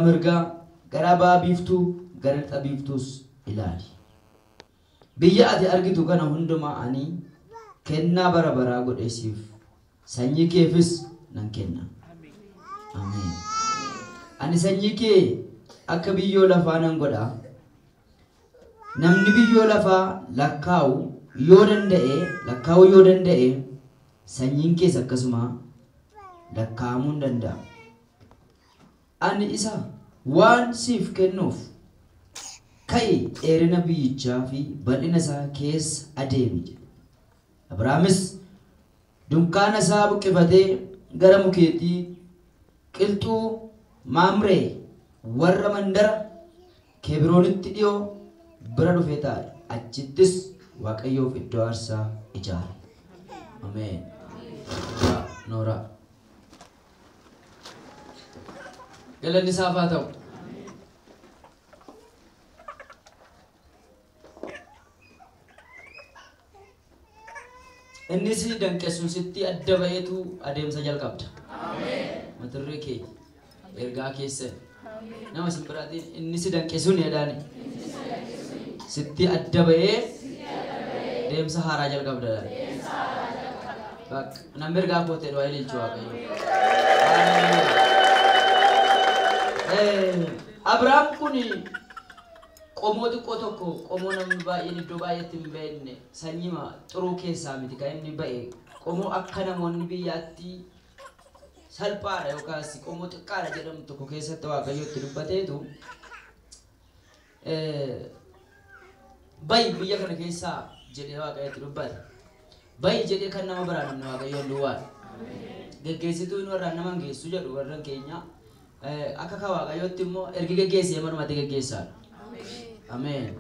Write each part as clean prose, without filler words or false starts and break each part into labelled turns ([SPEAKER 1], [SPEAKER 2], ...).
[SPEAKER 1] Gara mirgaa, gara ba'a biiftuu, gara lixa biiftuus ilaali. Biyya ati argitu kana hundumaa ani kennaa bara baraa godhee siif, sanyii keefis nan kenna. Ameen. Ani sanyii kee akka biyyoo lafaa nan godha. Namni biyyoo lafaa lakkaa'uu yoo danda'e, sanyiin kees akkasuma lakkaa'amuu hin danda'a. Ani isa waan siif kennuuf, ka'i, dheerina biyyichaa fi bal'ina isaa keessa adeemi jedhe. Abrahaamis dunkaana isaa buqqifatee gara mukeetii qilxuu Maamree warra mandara Kebroonitti dhiyoo bira dhufee taa'e. Achittis Waaqayyoof iddoo aarsaa ijaare. Ameen. Nooraa. Galanni isaaf haa ta'u. Innis danqessuun sitti adda ba'eetu adeemsa jalqabda. Mata duree keenya ergaa keessan nama isin biraatiin inni si danqessuun jedhaani. Sitti adda ba'ee deemsa haaraa jalqabda. Bakka namni ergaa kootee du'aa ililchu Waaqayyo. Abrahaam kun qomoo xiqqoo tokko, qomoo namni baay'een iddoo baay'eetti hin beekne, sanyima xuruu keessaa miti kan inni ba'e. Qomoo akka namoonni biyyaatti salphaadha yookaas qomoo xiqqaadha jedhamu tokko keessatti Waaqayyo itti dubbateetu, "Bayi biyya kana keessaa" jedhee Waaqayyo itti dubbate. Bayi jedhee kan nama biraa namni Waaqayyoon duwwaadha. Geggeessituun warraan nama hin geessu jedhu warran keenya. Akka ka Waaqayyootti immoo ergi geggeessee manumatti geggeessaadha. Ameen.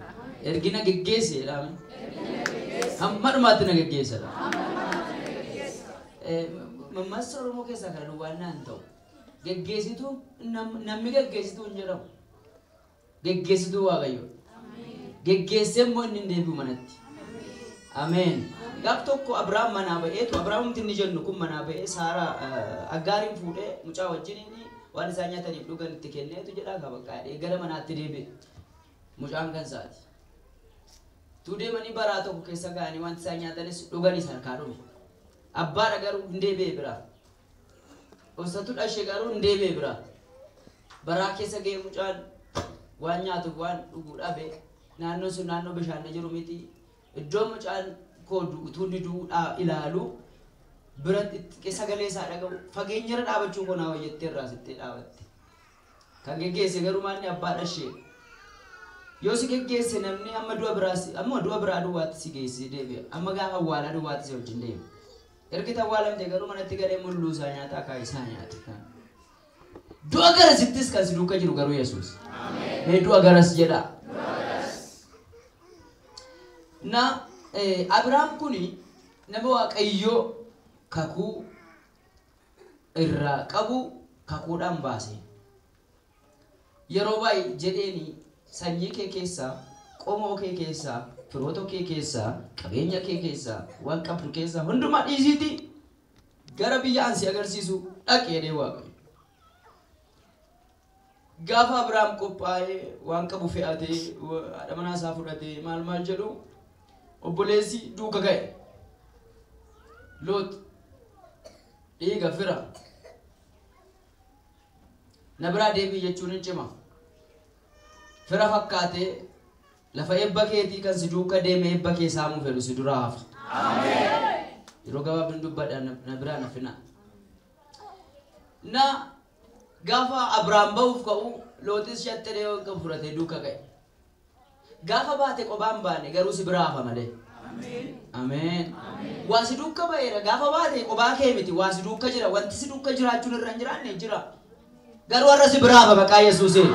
[SPEAKER 1] Ergi na geggeesse jedhame. Hamma dhumaatti na geggeessadha. Mammaaksa Oromoo keessaa kana duwwaan naan ta'u. Geggeessituu, namni geggeessituu hin jedhamu. Geggeessituu Waaqayyo. Geggeessee immoo inni hin deebi'u manatti. Ameen. Gaaf tokko Abrahaam manaa ba'eetu, Abrahaamumti inni jennu kun manaa ba'ee, Saaraa Aggaariin fuudhee, mucaa wajjin inni waan isaan nyaataniif dhugan itti kenneetu jedhaa kabaqqaadhee gara manaatti deebi'e. Mucaan kan isaati. Tuu deemanii baraa tokko keessa ga'anii, wanti isaan nyaatanis dhuganis harkaa dhume. Abbaadha garuu hin deebi'e biraa. Osatu dhashe garuu hin deebi'e biraa. Baraa keessa ga'ee mucaan waan nyaatuuf waan dhugu dhabe. Naannoon sun naannoo bishaan jiru miti. Iddoo mucaan koo utuu inni du'u ilaalu bira sagalee isaa dhaga'u fageenyarra dhaabachuu koo naa wayyattee irraa sittee dhaabatte. Kan geggeesse garuu maanni abbaa dhashee. Yoo si geggeesse namni amma du'a biraas, amma du'a biraa duwwaatti si geessee deebi'a. Amma gaafa awwaalaa duwwaatti si wajjin deema. Ergi awwaalamte garuu manatti galee mulluu isaa nyaata, akaayii isaa nyaata. Du'a garasittis kan si duuka jiru garuu Yesuus. Mee "Du'a garas" jedhaa. Na Abrahaam kuni nama Waaqayyoo kakuu irraa qabu kakuudhaan baase. Yeroo baay'ee jedheeni, sanyii kee keessaa, qomoo kee keessaa, firoota kee keessaa, qabeenya kee keessaa, waan qabdu keessaa hundumaa dhiisiiti gara biyya ansi agarsiisu dhaqi jedhee Waaqayyo. Gaafa Abrahaam qophaa'ee waan qabu fe'atee, haadha manaa isaa fudhatee, maal maal jedhu, obboleessi duuka ga'e. Loot dhiiga fira. Na biraa deebii jechuun hin cima. Fira fakkaatee lafa eebba keetii kan si duuka deeme eebba kee saamuu fedhu si duraa hafa. Yeroo gabaabduun dubbadha, na biraa na fina. Na gaafa Abrahaam ba'uuf ka'u, Looxis shaxxiree waan qabu fudhatee duuka ka'e. Gaafa baate qophaan baane, garuu si biraa hafa malee. Ameen. Waa si duuka ba'eera. Gaafa baate qophaa kee miti. Waa si duuka jira. Wanti si duuka jiraachuun irra hin jiraanne jira. Garuu har'a si biraa hafa maqaa Yesuusiin.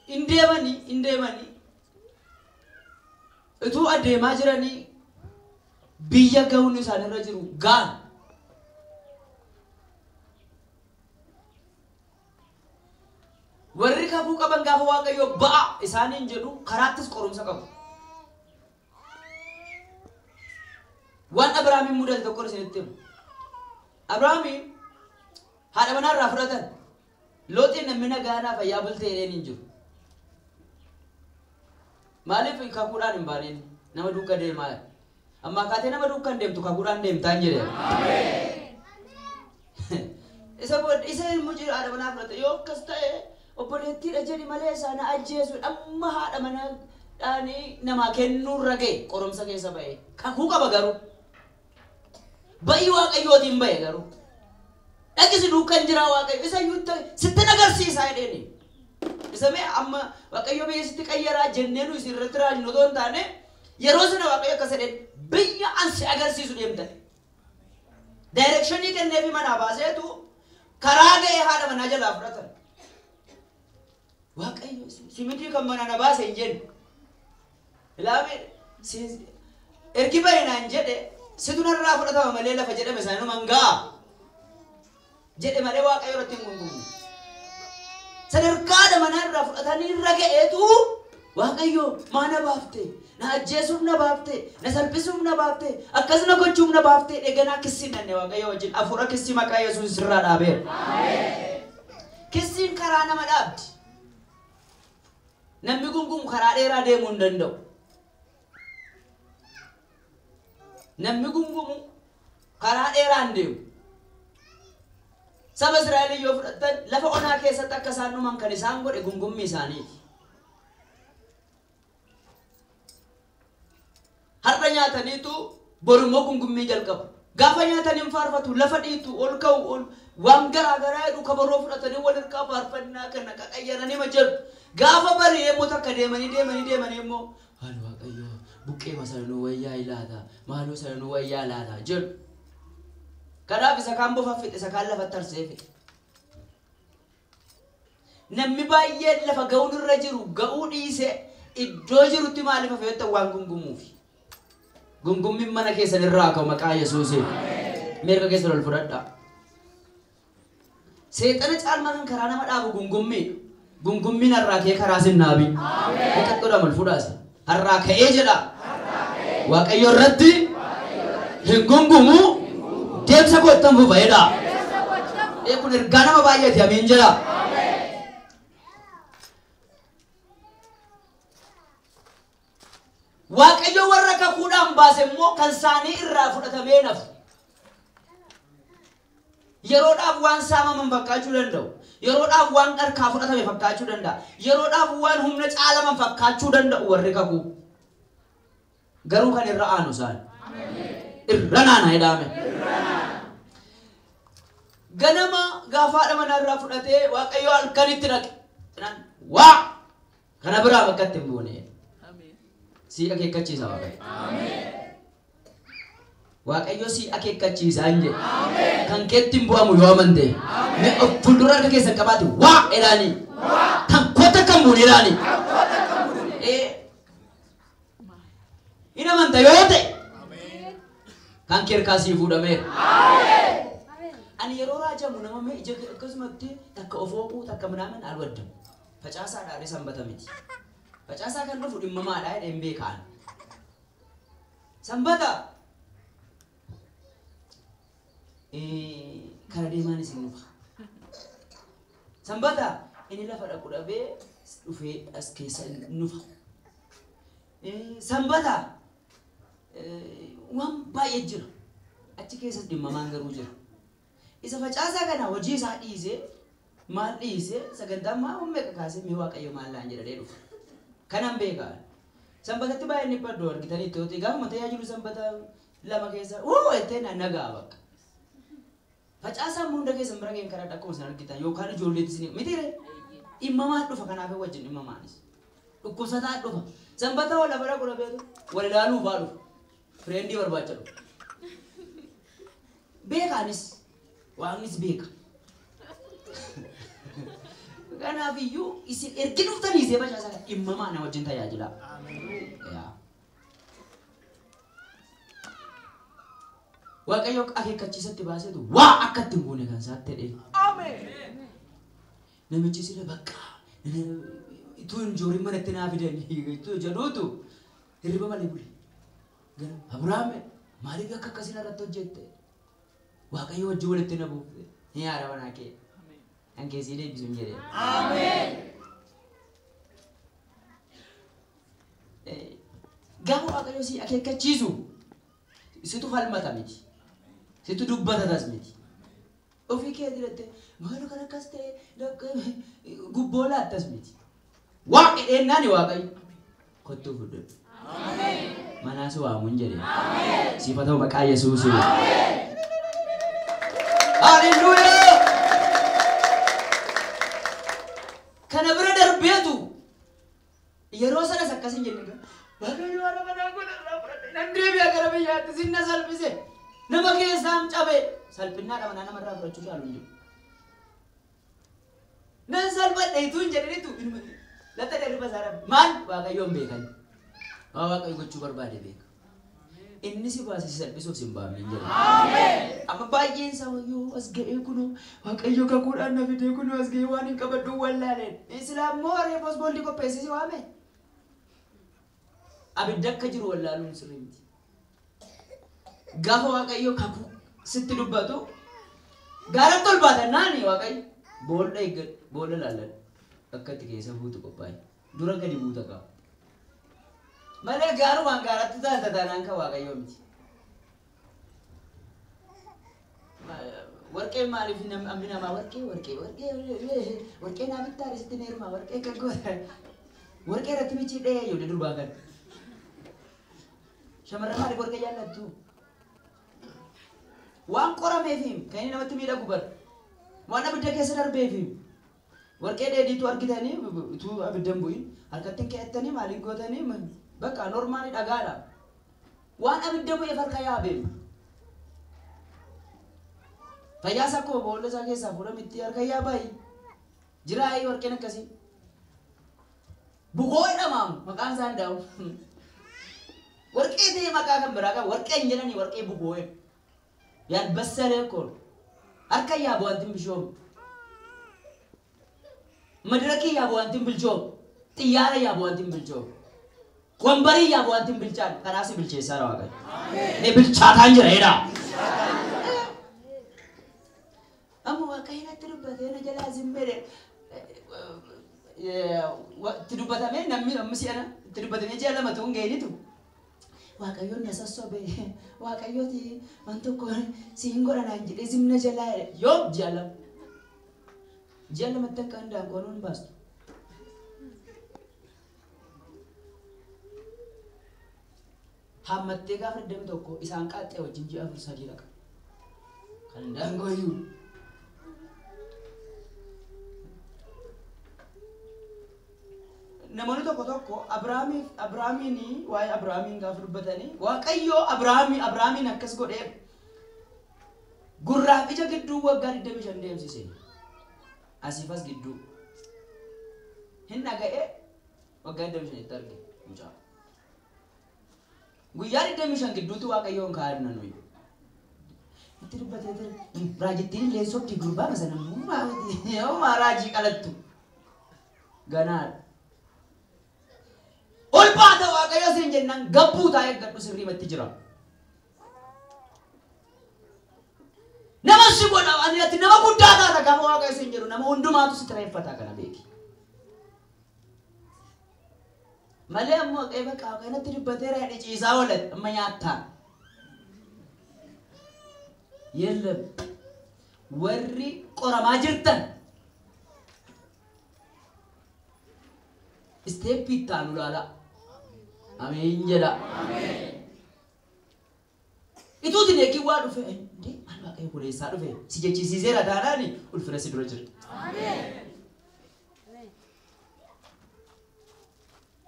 [SPEAKER 1] Hin deemanii, hin deemanii. Utuu adeemaa jiranii biyya ga'uun isaanirra jiru ga'an. Warri kakuu qaban gaafa Waaqayyo ba'a isaaniin jedhu karaattis qorumsa qabu. Waan Abrahaamiin mudate tokkoon isinitti himu. Abrahaamiin haadha manaa irraa fudhatan. Looxiin namni nagaanaa fayyaa bultee jedheen hin jiru. Maaliif kakuudhaan hin baaneen nama duukaa deemaa? Amma akaatee nama duukaa hin deemtu kakuudhaan deemtaa hin jedhee. Isa booda isa mucii haadha manaa fudhate yoo akkas ta'e obboleettiidha jedhi malee isaa na ajjeesu amma haadha manaa dhaanii namaa kennuurra ga'e qoromsa keessa ba'e. Kakuu qaba garuu. Ba'ii waaqayyootiin ba'e garuu. Dhaqisi duukaan jira waaqayyo isa iyyuu sitti agarsiisaa jedheeni. Isa mee amma waaqayyo biyya sitti qayyaraa jennee nu isin irratti raajnu otoo hin taane yeroo sana waaqayyo akkas jedheen biyya an si agarsiisu deemtan. Daayirekshinii kenneefi manaa baaseetu karaa ga'ee haadha manaa jalaa fudhatan. Waaqayyo simitii kan manaa na baase hin jennu. Ilaame ergi ba'e naan jedhe situ narraa fudhatama malee lafa jedhame isaanuma hin ga'a. Jedhe malee waaqayyo irratti hin gungumne. Sadarkaa haadha manaa irraa fudhatanii irra ga'eetu waaqayyo maa na baafte, na ajjeesuuf na baafte, na salphisuuf na baafte, akkas na gochuuf na baafte eeganaa kissii nanne waaqayyo wajjin hafuura kissii maqaa Yesuus irraa dhaabeera. Kissiin karaa nama dhaabdi. Namni gungumu karaa dheeraa deemuu hin danda'u. Namni gungumu karaa dheeraa hin deemu. Saba Israa'el yoo fudhattan lafa onaa keessatti akka isaan dhuman kan isaan godhe gungummii isaaniiti. Har'a nyaataniitu borummoo gungummii jalqabu. Gaafa nyaatan hin faarfatu, lafa dhiitu, ol ka'u, ol waan garaa garaa jedhu kabaroo fudhatanii wal hirkaa faarfannaa kana qaqayyaranii ma jedhu. Gaafa bari'ee immoo takka deemanii deemanii deemanii immoo haala waaqayyoo buqqee masanuu wayyaa ilaata, maaloo sanuu wayyaa ilaata jedhu. Kanaaf isa kaan bofa fixe, isa kaan lafa tarsee fixe. Namni baay'een lafa ga'uun irra jiru ga'uu dhiisee iddoo jirutti maaliif hafe yoo ta'u waan gungumuufi. Gungummiin mana keessan irraa ka'u maqaa Yesuusiin. Mirga keessan ol fudhadhaa. Seexana caalmaa kan karaa nama dhaabu gungummiidha. Gungummiin har'aa kee karaa sin dhaabi. Xixiqqoodhaan ol fudhaase. Har'aa ka'ee jedha. Waaqayyo irratti hin gungumu. Deemsa koo ittan fufa jedha. Kun ergaa nama baay'eeti amiin jedha. Waaqayyo warra kakuudhaan baase immoo kan isaanii irraa fudhatamee nafu. Yeroodhaaf waan saamaman fakkaachuu danda'u. Yeroodhaaf waan harkaa fudhatame fakkaachuu danda'a. Yeroodhaaf waan humna caalaman fakkaachuu danda'u warri kakuu. Garuu kan irra aanu isaan. Irra naana jedhame. Ganama gaafa haadha manaa irraa fudhatee waaqayyo halkanitti dhaqe. Waa! Kana biraa bakka itti hin buune. Si akeekkachiisa waaqayyo. Waaqayyo si akeekkachiisa hin jedhe. Kan keetti hin bu'amu yoo amante. Mee of fuuldura harka keessan qabaate waa jedhaanii. Kan kootta kan buune jedhaanii. Hin amanta yoo ta'e. Kan kee harkaa sii fuudhameera. Ani yeroo raajamu nama mee ija akkasumatti takka of hooquu takka minaamin alwaddamu. Facaasaadhaan sanbata miti. Facaasaa kan dhufu dhimma maadhaa jedheen beekaan. Sanbata kara deemaan isin dhufa. Sanbata inni lafa dhaqu dhabee dhufee as keessa nufa. Sanbata waan baay'ee jira. Achi keessas dhimmamaan garuu jira. Isa facaasaa kana hojii isaa dhiisee maal dhiisee sagantaan maa humna kaasee mee waaqayyo maal laan jedhee dhufa. Kanan beekaa. Sanbatatti baay'een dhiphadhu argitanii itti gaafa tajaajilu sanbata lama keessa wuu ettee nagaa bakka. Facaasaan hunda keessan bira ga'een karaa akkuma isin argitan yookaan ijoolleetti isin mitiire dhimmamaa dhufa kanaaf wajjin dhimmamaanis. Dhukkubsataa dhufa. Sanbata wal lafa dhaqu dhabeetu wal ilaaluu fa'aa dhufa. Fireendii barbaacha dhufa. Beekaanis waaqnis beeka. Kanaaf iyyuu isin ergi dhuftanii isee facaasaa kana dhimmamaa na wajjin tajaajilaa. Waaqayyo akeekkachiisatti baaseetu waa akka itti hin buune kan isaatti jedhee. Namichi sila bakka ituu hin joorin manatti naa fidanii ituu jedhuutu hirriba malee bule. Gara Aburaame maaliif akka akkasiin irratti hojjette? Waaqayyo wajjin walitti na buufte. Ni haadha manaa kee. Kan keessii deebisu hin jedhee. Ameen. Gaafa Waaqayyo si akeekkachiisu situ falmata miti. Situ dubbatatas miti. Ofii kee jedhatte maal kan akkas ta'e gubboo laattas miti. Waaqa dheennaan Waaqayyo kottuu fudhadhu. Ameen. Manaas waamuun jedhee. Ameen. Siif haa ta'u maqaa Yesuusiin. Ameen. Haleluuyaa. Kana bira darbeetu yeroo sanas akkas hin jenne Waaqayyo haadha manaa kun irraa fudhadhe nan deebi'a gara biyyaatti sinna salphise nama keessaan cabe salphinaa dha manaa namarraa fudhachuu caalu hin jiru. Nan salphadhe ituu hin jedhinitu latta dheerriba isaa dhabe maal Waaqayyoon beekan waa Waaqayyo gochuu barbaade beeka. Inni si baase si salphisuuf si hin baafne hin jedhu. Amma baay'een isaa wayyoo as ga'ee kunoo Waaqayyo kakuudhaan na fidee kunoo as ga'ee waan hin qabadhu wallaaleen. Silaa immoo reefos boolli qopheessee si waame. Abidda akka jiru wallaaluun sirrii miti. Gaafa Waaqayyo kakuu sitti dubbatu gaaratti ol baatan naani Waaqayyo boolla eeggadhu boolla laalladhu akka itti keessa buutu qophaa'e dura gadi buuta qaba. Malee gaarumaan gaaratti taalta taanaan kan Waaqayyoo miti. Warqeen maaliif namni namaa warqee warqee warqee warqee naa bittaa sitti heerumaa warqee kan goota warqee irratti michii dhahee ijoollee durbaa kan. Shamarran maaliif warqee jaallattu? Waan qorameef kan inni namatti miidhagu bar. Waan abidda keessa darbeef warqee dheedhiitu argitanii utuu abidda hin bu'in harkatti hin keettanii maaliin gootanii bakka normaali dhagaadha. Waan abidda bu'eef harka yaabeen. Fayyaas akkuma boolla isaa keessaa fuudhamitti harka yaabaayi. Jiraayii warqeen akkasii. Bukoo jedhamaamu maqaan isaa hin daa'u. Warqee ta'ee maqaa kan biraa qaba. Warqee hin jedhanii warqee bukoo jedhu. Yaalbassalee koon. Harka yaabu wanti hin bishoomu. Madirakii yaabu wanti hin bilchoomu. Xiyyaara yaabu wanti hin bilchoomu. Wambarii yaabu wanti hin bilchaanne. Kanaaf si bilcheessaa Waaqayyo. Ni bilchaataan jira jedhaa. Amma Waaqayyo natti dubbatee na jalaa zimmee itti dubbatamee namni amma si'ana itti dubbatamee ji'a lama tuun ga'initu. Waaqayyoon na sassobe Waaqayyooti waan tokko siin godha naan jedhee zimna jalaa jedhe yoom ji'a lama. Ji'a lamatti akka hindaanqoon hin baastu. Hammattee gaafa 21 isaan qaaxxee wajjin ji'a 4 3 dhaqa. Kan hindaanqoo iyyuu. Namoonni tokko tokko Abrahaamiin waa'ee Abrahaamiin gaafa dubbatanii Waaqayyo Abrahaamiin akkas godhee gurraaf ija gidduu waggaa 25 deemsise. Asiif as gidduu. Hin dhaga'ee waggaa 25 arge mucaa. Guyyaa 25 gidduutti Waaqayyoon kaa'anna nuyi. Itti dubbatee ture. Raajittiin illee sobdi gurbaa sana maa raajii qalattu. Ganaadha. Ol baata Waaqayyo siin jennaan gabbuu taa'ee eeggadhu sirriimatti jira. Nama si godha ani ati nama guddaa taata gaafa Waaqayyo siin jedhu nama hundumaatu si xireeffata kana beeki. Malee ammoo Waaqayyo bakka Waaqayyo natti dubbateera jedhe ciisaa oolan amma nyaattaa. Yeellem warri qoramaa jirtan isteeppii itti aanu ilaalaa. Ameen jedha. Ituutiin eegii waa dhufe indee maal Waaqayyo kun eessaa dhufe si jechisiiseera taanaan ulfina si dura jira.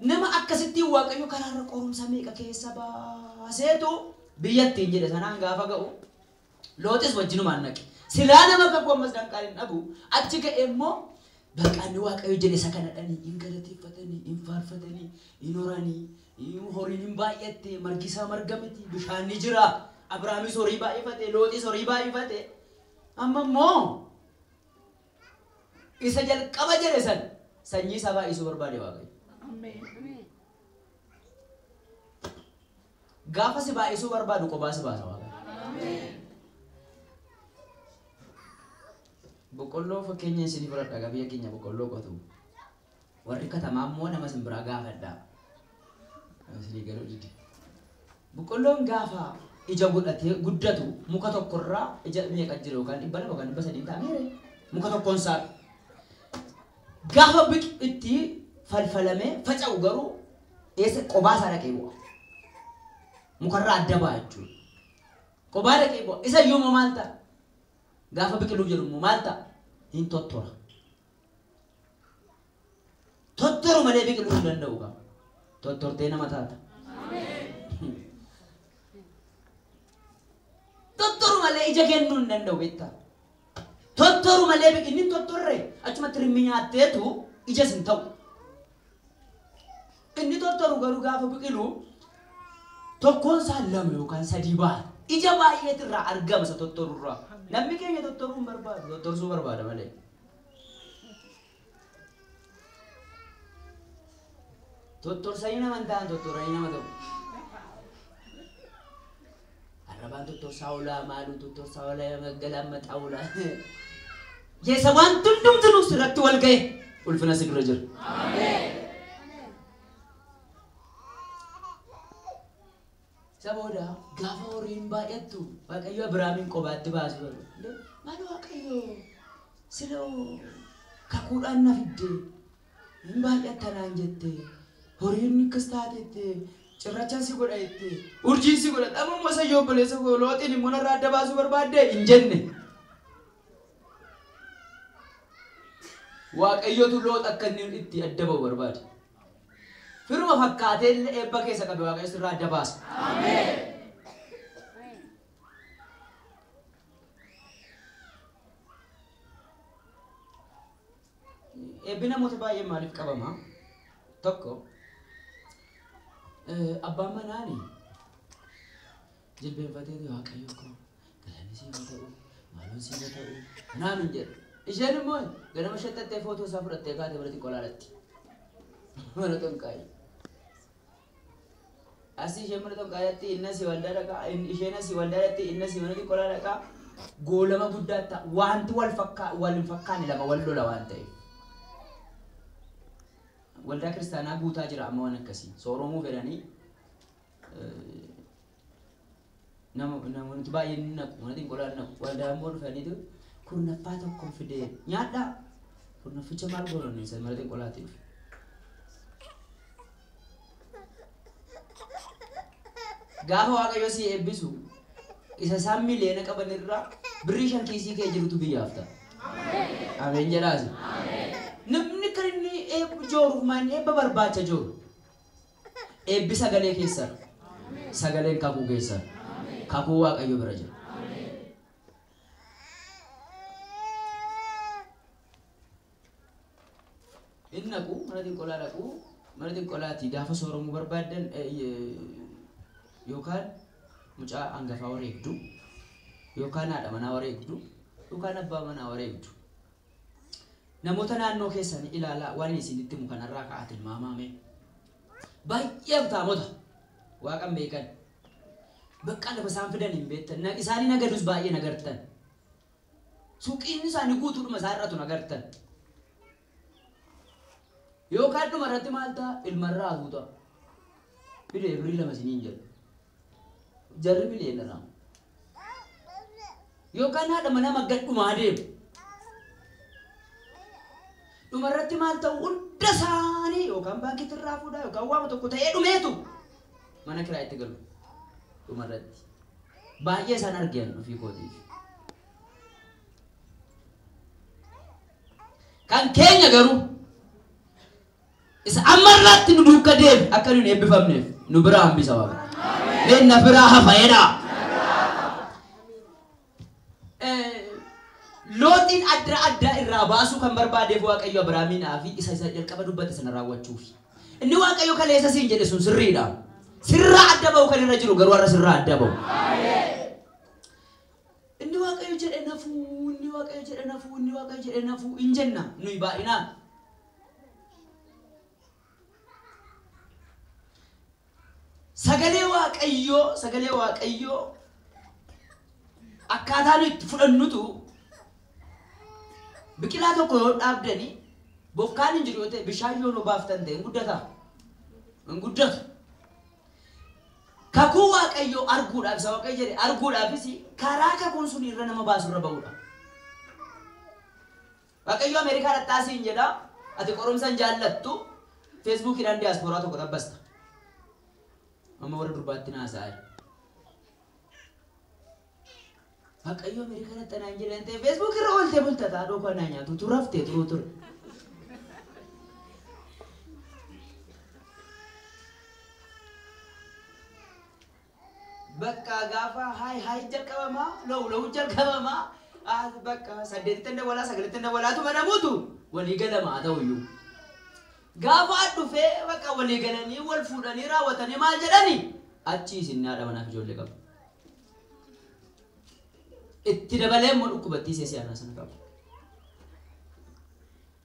[SPEAKER 1] Nama akkasittiin Waaqayyo karaarra qorumsa meeqa keessa baaseetu biyyattiin jedhe sanaan gaafa ga'u Looxis wajjinumaan naqe. Silaa nama kakuu ammas danqaan hin dhabu achi ga'e immoo bakka inni Waaqayyo jedhe isa kana dhanii hin galateeffatanii hin faarfatanii hin horanii horiin hin baay'atte margi isaa marga miti bishaan ni jira. Abrahaamis horii baay'ifate Looxis horii baay'ifate amma immoo isa jalqaba jedhe san sanyii isaa baay'isuu barbaade Waaqayyo. Gaafa si baay'isuu barbaadu kophaa si baasa Waaqayyo. Boqqolloo fakkeenya isinii fudhadha biyya keenya boqqolloo qotu. Warri katamaa immoo nama isin biraa gaafadha. Isinii galuu dide. Boqqolloon gaafa ija godhatee guddatu muka tokkorraa ija meeqa jira yookaan 200 yookaan 300 ta'a meere muka tokkoon isaa. Gaafa itti falfalamee faca'u garuu eessa qobaa isaa dhaqee bu'a. Mukarraa adda ba'a jechuudha. Qobaa dhaqee bu'a. Isa iyyuu immoo maal ta'a? Gaafa biqiluuf jedhu immoo maal ta'a? Hin tottora. Tottoru malee biqiluu hin danda'u qaba. Tottortee nama taata. Tottoru malee ija kennuu hin danda'u beektaa? Tottoru malee inni hin tottorre achumatti rimmi nyaatteetu ijas hin ta'u. Inni tottoru garuu gaafa biqilu tokkoon isaa 2 yookaan 3 ba'a. Ija baay'eetu irraa argama isa tottorurraa. Namni keenya tottoruu hin barbaadu, tottorsuu barbaada malee. Tottorsanii nama hin ta'an, tottoranii nama ta'u. Arrabaan tottorsaa oolaa, maaluu tottorsaa oolaa, maggalaan maxaa oolaa. Yeesa waan hundumtinuu sirratti wal ga'e ulfina si dura jira. Isa booda gaafa horiin baay'attu Waaqayyo Abiraamiin qobaatti baasuu barbaade. Maal Waaqayyo siloo kakuudhaan na fidde hin baay'atta naan jette horiin akkas taate cirrachaan si godha jette urjiin si godha dhamuma immoo sayyoo obboleessa koo Looxiin immoo narraa adda baasuu barbaadde hin jenne. Waaqayyotu Loox akka inni itti adda ba'u barbaade. Firuma fakkaatee illee eebba keessa qabe Waaqayyo sirraa adda baasa. Eebbi namoota baay'ee maaliif qabama? Tokko abbaan manaani jilbeenfatee Waaqayyo koo galanni siif haa ta'u maaloon siif haa ta'u naan hin jedhu. Isheen immoo ganama shaxxattee footoo isaa fudhattee kaatee mana xiqqoo mana xonqaayii. Asii isheen mana xonqaayaatti inni asii waldaa dhaqaa isheen asii waldaa dhaqxi inni asii mana xiqqoo dhaqaa goolama guddaa ta'a wanti wal wal hin fakkaanne lama wal lola waan ta'eef. Waldaa kiristaanaa guutaa jira amma waan akkasii sooromuu fedhanii namoonni baay'een ni naqu mana xiqqoo naqu waldaa immoo dhufaniitu kurnaffaa tokkoon fidee nyaadhaa kurnafficha maal goononni isa mana xiqqoolaatti dhufe. Gaafa Waaqayyo si eebbisu isa isaan miliyoona qaban irraa birrii 5 kiisii kee jirutu biyyaaf ta'a. Ameen jedhaas. Namni kan inni eebbu jooruuf maal eebba barbaacha jooru. Eebbi sagalee keessa. Sagaleen kakuu keessa. Kakuu Waaqayyo bira jira. Inni naqu mana xiqqoolaa dhaqu mana xiqqoolaatti gaafa sooromuu barbaaddan yookaan mucaa hangafaa wareegdu yookaan haadha manaa wareegdu yookaan abbaa manaa wareegdu. Namoota naannoo keessanii ilaalaa waan isinitti himu kanarraa ka'aa tilmaamame. Baay'ee abtaamota waaqan beekan. Bakka lafa isaan fidan hin beektan. Isaanii nagadus baay'ee nagartan. Suuqiin isaanii guutuudhuma isaan irratu nagartan. Yookaan dhuma irratti maal ta'a? Ilmarraa hatuu ta'a. Fidee birrii 2 isiniin jedhu. Jarri miliyoona. Yookaan haadha manaa maggadhumaa deemu. Dhuma irratti maal ta'u hunda isaanii yookaan baankiitti irraa fuudhaa yookaan waama tokko ta'ee dhumeetu mana kiraayitti galu. Dhuma irratti. Baay'ee isaan argan ofii kootiif. Kan keenya garuu isa amma irratti nu duukaa deemu akka nu hin eebbifamneef nu biraa hambisa Waaqa. Mee na biraa hafa jedhaa. Looxiin adda addaa irraa baasuu kan barbaadeef Waaqayyo Abiraamiinaa fi isa jalqaba dubbate sana raawwachuuf. Inni Waaqayyo kaleessa siin jedhe sun sirriidha. Sirraa adda ba'u kan irra jiru garuu har'a sirraa adda ba'u. Inni Waaqayyo jedhe nafuu, inni Waaqayyo jedhe nafuu, inni Waaqayyo jedhe nafuu hin jenna nuyi baay'inaan. Sagalee Waaqayyoo akkaataa nuyi itti fudhannutu Biqilaa tokko yoo dhaabdanii bokkaan hin jiru yoo ta'e bishaan yoo nu baaftan ta'e hin guddataa? Hin guddatu. Kakuu Waaqayyoo arguudhaaf isa Waaqayyo jedhe arguudhaafis karaa kakuun sun irra nama baasu irra ba'uudha. Waaqayyo Ameerikaa dhaxxaasiin jedha ati qorumsa hin jaallattu Feesbuukiidhaan diyaaspooraa tokko xabbasta. Amma warra durbaatti naasa'aa jira. Waaqayyo Ameerikaa dhaxxanaa hin jedhan ta'e Feesbuuk irra ooltee bulta ta'a dhookaa naa nyaatu turaftee turuu ture. Bakka gaafa haay haay jalqabamaa low low jalqabamaa bakka 8 dawalaa 9 dawalaatu manamuutu walii galama haa ta'uyyuu. Gaafa dhufee bakka walii galanii wal fuudhanii raawwatanii maal jedhanii achi isin haadha manaaf ijoollee qabu. Itti dabalee immoo dhukkubattii ishee si'anaa sana qabu.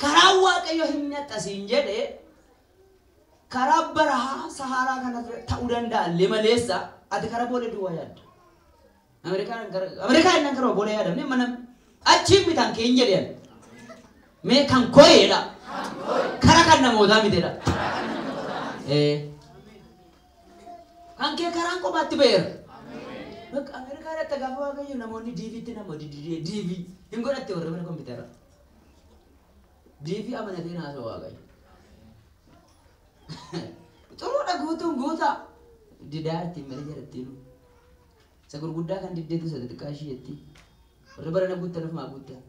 [SPEAKER 1] Karaa Waaqayyo hin nyaxxasiin jedhee karaa barahaa Saharaa kana ta'uu danda'a illee maleessa ati karaa boolee duwwaa yaadda. Ameerikaan inni karaa boolee yaadamne mana achiin mitaan keenya jedhan. Mee kan kooyeedha. Karaa kan namootaa miteedha. Kan kee karaan kophaatti ba'eera. Bakka Ameerikaa irratti gaafa Waaqayyo namoonni diiviitti nama diivii hin godhatte warri mana kompiitara. Diivii amanatee naasoo Waaqayyo. Xuruudha guutuun guutaa. Didaa ittiin malee jalattiin. Isa gurguddaa kan diddeetu isa xixiqqaa ishee jetti. Warri barana guuttan ofumaa guuttan.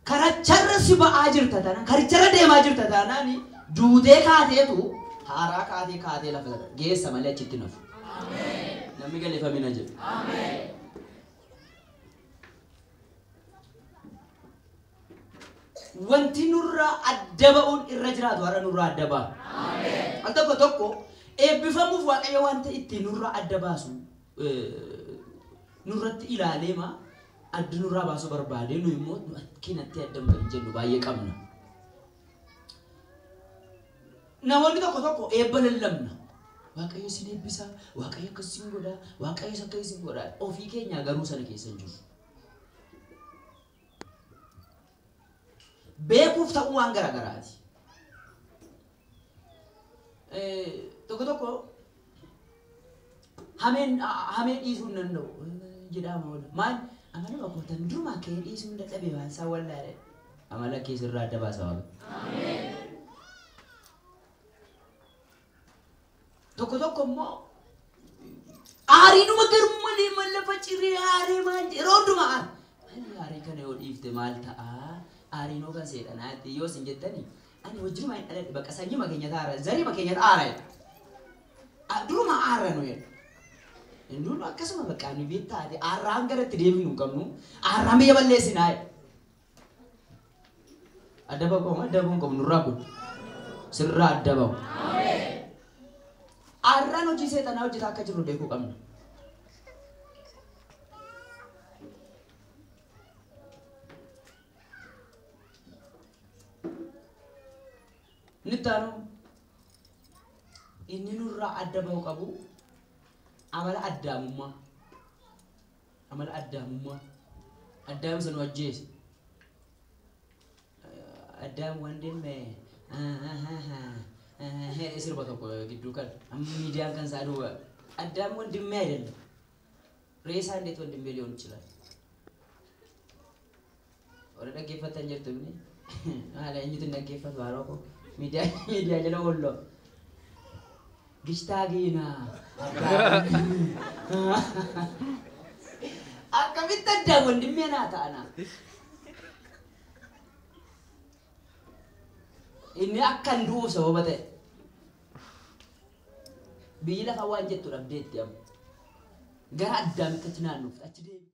[SPEAKER 1] Karacharra si ba'aa jirta taanaan, karicharra deemaa jirta taanaan duutee kaateetu haaraa kaatee kaatee lafa geessa malee achitti nafu. Namni galeeffamina jedhu. Wanti nurraa adda ba'uun irra jiraatu har'a nurraa adda ba'a. Al tokko tokko eebbifamuuf Waaqayyo wanta ittiin nurraa adda baasu nurratti ilaaleema adda nurraa baasuu barbaadee nu immoo akkinatti adda hin jennu baay'ee qabna. Namoonni tokko tokko eebba lallabna. Waaqayyo isin eebbisa, Waaqayyo akkas isin godha, Waaqayyo akkas isin godha. Ofii keenyaa garuu sana keessa hin jiru. Beekuuf ta'uu waan garaagaraati. Tokko tokko hameen dhiisuu hin danda'u jedhama oola. Maal amala bakkoota durumaa kee dhiisuu hin dadhabe waan isaa wallaale. Amala kee sirraa adda baasa waaqa. Tokko tokko immoo aariidhuma garmalee mallafa ciree aaree maal yeroo hundumaa aara. Maali aarii kana yoo dhiifte maal ta'aa? Aariinoo kan seexanaatti yoo isin jettani ani wajjinuma hin dhaladhe bakka sanyii keenya taara zarii keenya aara jedha. Duruma aara nu jedha. Inni akkasuma bakka ani beektaate aarraan gara itti deebinu hin qabnu aarraan biyya balleessinaa jedha. Adda ba'u adda ba'u hin qabnu nurraa kun sirraa adda ba'u. Aarraan hojii seexanaa hojjetaa akka jirru beekuu qabna. Nittaanu inni nurraa adda ba'u qabu amala addaamummaa. Amala addaamummaa. Addaam isa nu ajjeese. Addaam wandemme sirba tokko gidduu kan amma miidiyaan kan isaa duuba addaam ወንድሜ አይደለም። ሬሳ እንዴት ወንድሜ ሊሆን ይችላል? ወረ dhaggeeffattan jirtu mini haala eenyutu dhaggeeffatu haaroo koo miidiyaa jala oollo gishtaa giina akkamitti addaam ወንድሜ naa ta'ana inni akkan du'uuf sababa ta'e biyyi lafa waan jettu dhabdeetti amma gara addaamitti achi naannuuf achi deebi.